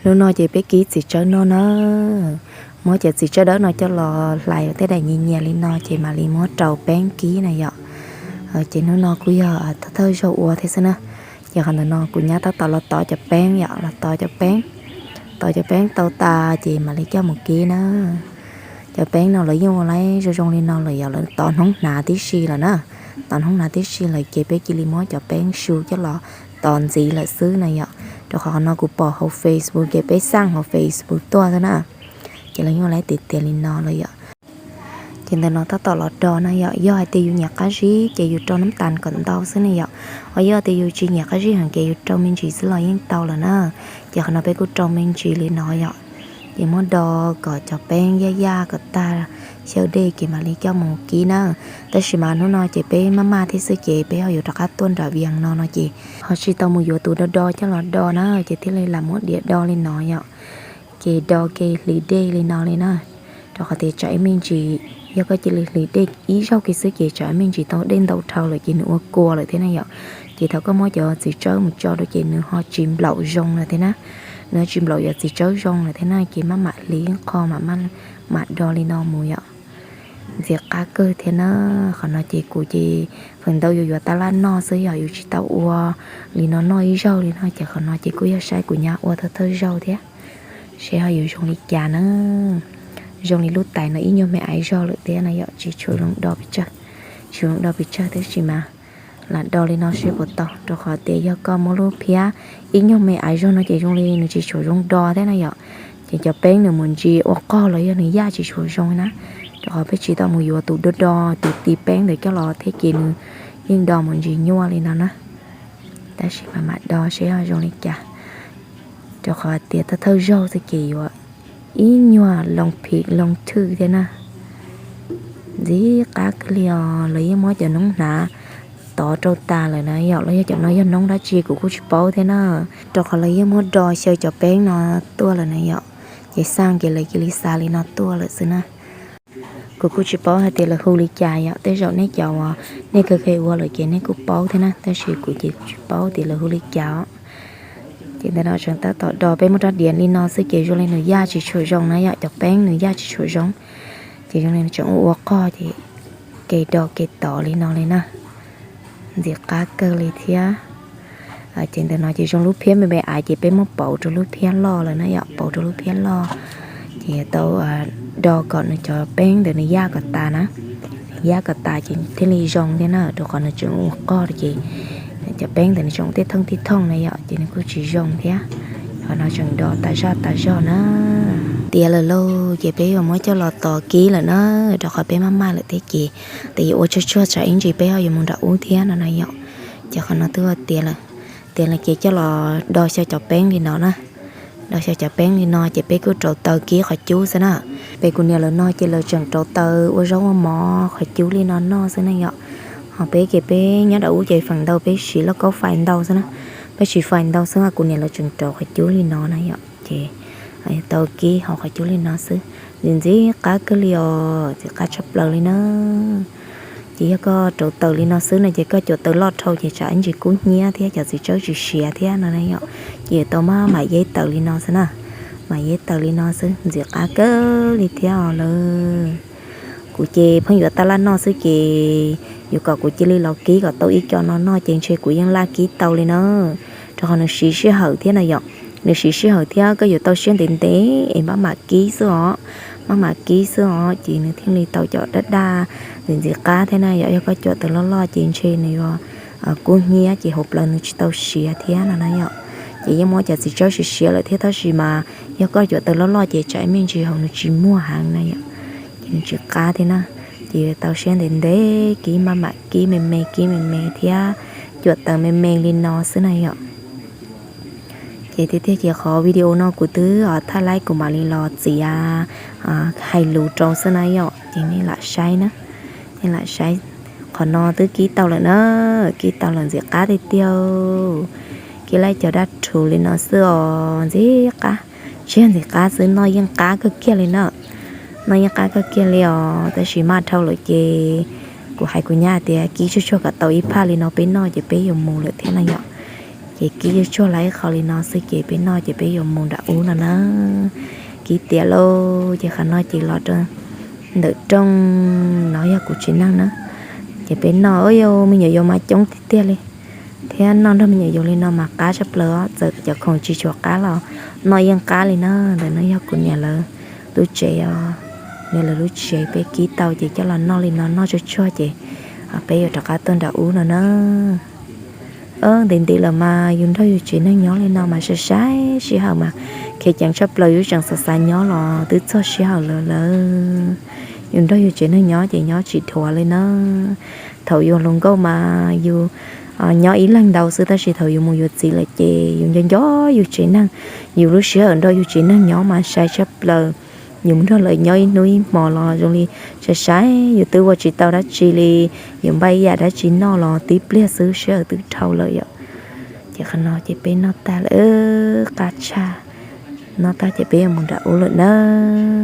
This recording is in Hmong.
Hnub no ces peb kib txiv tsawb no na, muab cov txiv tsawb dawb no coj los hlais tej daim nyias nyias li no ces mam li muab rau peeb kib na yom. Ces hnub no kuj yog thawj thawj zaug ua thiab xwb na. Ces qhov ntawm no kuv nyab tab tom los tov cov peeb yom, los tov cov peeb, tov cov peeb tau tas ces mam li coj mus kib na. Cov peeb no lawv yeej ua laib zoo zoo li no lawm yom, lawv tov hnub hnav tib si lawm na. Tov hnub hnav tib si lawm ces peb cia li muab cov peeb su coj los tov ntxiv lawm xwb na yom. Rau qhov qhov no kuv pom hauv Facebook ces peb xaj hauv Facebook tuaj xwb na. Ces lawv yeej ua laib tiav tiav li no lawm yom. Ces ntawm no tab tom los do na yom, yog hais tias yus nyiam qab zib ces yus rau nab tas kom ntau xwb ne yom. Ho yog tias yus tsis nyiam qab zib heev ces yus rau me ntsis xwb los yeej tau lawm na. Ces qhov no peb kuj rau me ntsis li no yom. Ces muab do kom cov peeb yaj yaj kom tag xyaw dej ces mam li coj mus kib na. Tab sis mas hnub no ces peb maj maj thiab xwb ces peb ho yuav rov qab tuaj nram Vias no no ces ho tsis tau mus yuav tus do do coj los do na, ces thiaj li lam muab diav do li no yom. Ces do ke hliv dej li no li na. Rau qhov tias tsam ib me ntsis, yog koj cia li hliv dej ib zaug kiag xwb ces tsam ib me ntsis tau dej ntau dhau lawm ces nws ua kua lawm thiab na yom. Ces thaum koj muab cov txiv tsawb mus tso rau ces nws ho tsis nplaum zoo lawm thiab na. Nws ho tsis nplaum cov txiv tsawb zoo lawm thiab na, ces maj mam hliv qho mam, mam do li no mus yom. Ntxiv qab kawg thiab na. Qhov no ces kuv ces feem ntau yuav yuav tab laj noj xwb yom, yus tsis tau ua li no noj ib zaug li no, ces qhov no ces kuj yog saib kuv nyab ua thawj thawj zaug thiab. Seb ho yuav zoo li cas na. Zoo li lub tais no ib nyuag me aiv zog lawm thiab na yom, tsis tshua zoo do pes tsawg, tsis zoo do pes tsawg tab sis mas lam do li no seb puas tau, rau qhov tias yog koj muab lub phiab ib nyuag me aiv zog no ces zoo li nws tsis tshua zoo do thiab na yom. Ces cov peeb nws mus ntsis ua qog los yog nws yaj tsis tshua zoo na. Rau qhov peb tsis tau mus yuav tus do do, tus ti peeb ntawd coj los thiab ces nws yeej do mus ntsis nyuaj li no na. Tab sis mas mam do seb ho zoo li cas. Rau qhov tias thawj thawj zaug xwb ces yuav ib nyuag loo phim loo thwj thiab na. Ntxiv qab kawg li os, lawv yeej muab cov noob hnav tov rau tas lawm na yom, los yog cov no yog noob dab tsi kuv kuj tsis paub thiab na. Rau qhov lawv yeej muab do xyaw cov peeb no tuaj lawm na yom, ces xaj ces lawv cia li xa li no tuaj lawm xwb na. Kuv kuj tsis paub hais tias lawv hu li cas yom, tej zaum nej cov uas nej kheev kheev ua lawm ces nej kuj paub thiab na, tab sis kuv ces kuv tsis paub tias lawv hu li cas os. Ces ntawm no tseem tab tom do, peb muab rab diav li no xwb ces zoo li nws yaj tsis tshua zoo na yom, cov peeb nws yaj tsis tshua zoo. Ces zoo li nws tseem ua ua qog ces ke do ke tov li no li na. Ntxiv qab kawg li thiab. Ces ntawm no ces zoo lub phiab me me aiv ces peb muab pauv rau lub phiab loj lawm na yom, pauv rau lub phiab loj. Ces yuav tau do kom nws cov peeb ntawd nws yaj kom tas na. Yaj kom tas ces thiaj li zoo thiab na, rau qhov nws tseem ua qog ces cov peeb ntawd nws tseem tib thooj tib thooj na yom, ces nws kuj tsis zoo thiab. Qhov no tseem do tas zaj tas zog na. Tiav lawm lauj, ces peb yuav muab coj los tos kib lawm na, rau qhov peb maj maj lawm thiab ces tes yuav ua tsuag tsuag tsam ib ntsis peb ho yuav mus nram ub thiab no na yom. Ces qhov no twb tiav lawm, tiav lawm ces coj los do xyaw cov peeb li no na. Do xyaw cov peeb li no ces peb kuj rauv taws kib qhov cub xwb na. Pem kuv niam lawv no ces lawv tseem rauv taws ua zaub ua mov qhov cub li no noj xwb na yom. Ho peb ces peb nyob nram ub ces feem ntau peb siv lauj kaub fais ntau xwb na. Peb siv fais ntau xwb, kuv niam lawv tseem rauv qhov cub li no na yom. Ces tau kib hauv qhov cub li no xwb. Ntxim ntxim qab kawg li os, ntxim qab tshaj plaws li na. Ces yog koj rauv taws li no xwb no ces koj cuam taws loj dhau ces tsam ib ntsis kub hnyiab thiab cov txiv tsawb tsis siav thiab no na yom. Ces yuav tau maj mam yeb taws li no xwb na. Mam yeb taws li no xwb ntxim qab kawg li thiab os lawm. Kuv ces pheej yuav tab laj noj xwb ces yuav kom kuv cia li los kib kom tau ib co no noj ces ntshe kuv yeej laj kib tau li na. Rau qhov nws siv sij hawm thiab na yom. Nws siv sij hawm thiab koj yuav tau siab ntev ntev es maj mam kib xwb os. Maj mam kib xwb os ces nws thiaj li tau cov daj daj ntxim ntxim qab thiab na yom. Yog koj cuam taws loj loj ces ntshe nws yuav kub hnyiab ces hauv plawv nws tsis tau siav thiab no na yom. Ces yeej muab cov txiv tsawb siav siav lawm thiab tab sis mas yog koj cuam taws loj loj ces tsam ib me ntsis hauv nws tsis muag heev na yom. Ces nws tsis qab thiab na. Ces yuav tau siab ntev ntev kib maj mam kib me me kib me me thiab cuam taws me me li no xwb na yom. Ces tiag tiag ces qhov video no kuv twb thaj laib kuv mam li los txiav hais lus rau xwb na yom, ces nej lam saib na, nej lam saib. Qhov no twb kib tau lawm na, kib tau lawm ntxim qab tiag tiag. Kib laib cov daj rhuv li no xwb os, ntxim qab, tsis yog ntxim qab xwb, noj yeej qab kawg kiag li na. Noj yeej qab kawg kiag li os, tab sis maj dhau lawm ces kuv hais kuv nyab tias kib tsuag tsuag kom tau ib phaj li no peb noj ces peb yuav mus lawm thiab no yom. Ces kib yuav tsuag lawm ib qho li no xwb ces peb noj ces peb yuav mus nram ub no na. Kib tiav lauj, ces qhov no ces los rau ntawm rooj no yog kuv tsev neeg na. Ces peb noj, yog me nyuam yaus mas coob tiag tiag li, thiab noj nrog me nyuam yaus li no mas qab tshaj plaws os. Txawm cov khoom tsis tshua qab los noj yeej qab li na. Ntawm no yog kuv niam lawv lub tsev os, niam lawv lub tsev peb kib tau ces coj los noj li no, noj tsuag tsuag ces peb yuav rov qab tuaj nram ub no na. Ntev ntev lawm mas yus nrog yus tsev neeg nyob li no mas sai sai sij hawm mas kheev ceev tshaj plaws, yus tseem xav xav nyob los twb txog sij hawm lawm lawm. Yus nrog yus tsev neeg nyob ces nyob tsis dhuav li na. Thaum yus hluas nkauj mas yus nyob ib leeg ntau xwb, tab sis thaum yus mus yuav txiv lawm ces yus nco nco yus tsev neeg. Yus lub sij hawm nrog yus tsev neeg nyob mas sai tshaj plaws. Yus mus nrog lawv nyob ib hnub ib hmo los zoo li sai sai, yus twb ua tsis tau dab tsi li, yus npaj ib yam dab tsi noj los tib pliag xwb sij hawm twb dhau lawm yom. Ces qhov no ces peb noj tag lawm, qab tshaj. Noj tag ces peb yuav mus nram ub lawm nawb.